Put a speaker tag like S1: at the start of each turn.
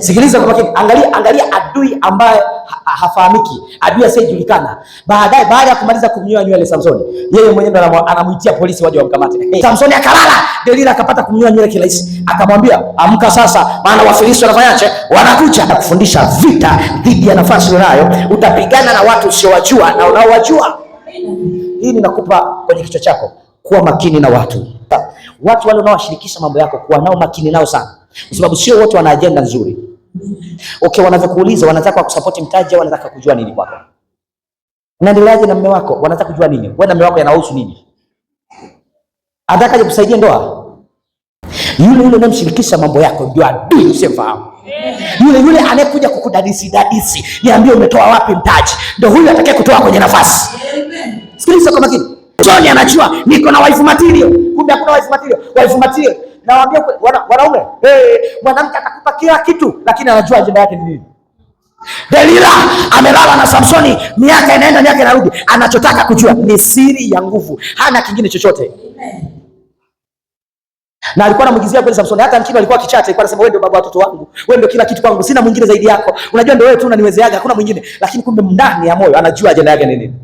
S1: Sikiliza kwa makini, angalia, angalia adui ambaye hafahamiki, adui asiyejulikana. Baadaye, baada ya kumaliza kumnyoa nywele Samsoni, yeye mwenyewe ndo anamuitia polisi waje wamkamate. Hey, Samsoni akalala, Delila akapata kumnyoa nywele kirahisi, akamwambia amka sasa, maana Wafilisti wanafanyaje? Wanakuja. Na kufundisha vita dhidi ya nafasi unayo, utapigana na watu usiowajua na unaowajua. Hii ninakupa kwenye kichwa chako, kuwa makini na watu. Watu wale unaowashirikisha mambo yako, kuwa nao makini nao sana, kwa sababu sio wote wana ajenda nzuri. Okay, wanavyokuuliza wanataka wakusapoti mtaji au wanataka kujua nini kwako? Unaendeleaje na mume wako? Wanataka kujua nini? Wewe na mume wako yanahusu nini? Anataka aje kusaidia ndoa? Yule yule unayemshirikisha mambo yako ndio adui usiyemfahamu. Yule yule anayekuja kukudadisi dadisi, niambie umetoa wapi mtaji, ndio huyu atakaye kutoa kwenye nafasi. Sikiliza kwa makini. John anajua niko na wife material, kumbe hakuna wife material. Wife material, nawaambia wanaume, hey, mwanamke atakupa kila kitu, lakini anajua ajenda yake ni nini. Delila amelala na Samsoni, miaka inaenda miaka inarudi, anachotaka kujua ni siri ya nguvu, hana kingine chochote. Na alikuwa anamwigizia kweli Samsoni, hata mkino alikuwa kichache, alikuwa anasema wewe ndio baba watoto wangu, wewe ndio kila kitu kwangu, sina mwingine zaidi yako, unajua ndio wewe tu unaniwezeaga, hakuna mwingine. Lakini kumbe ndani ya moyo anajua ajenda yake ni nini.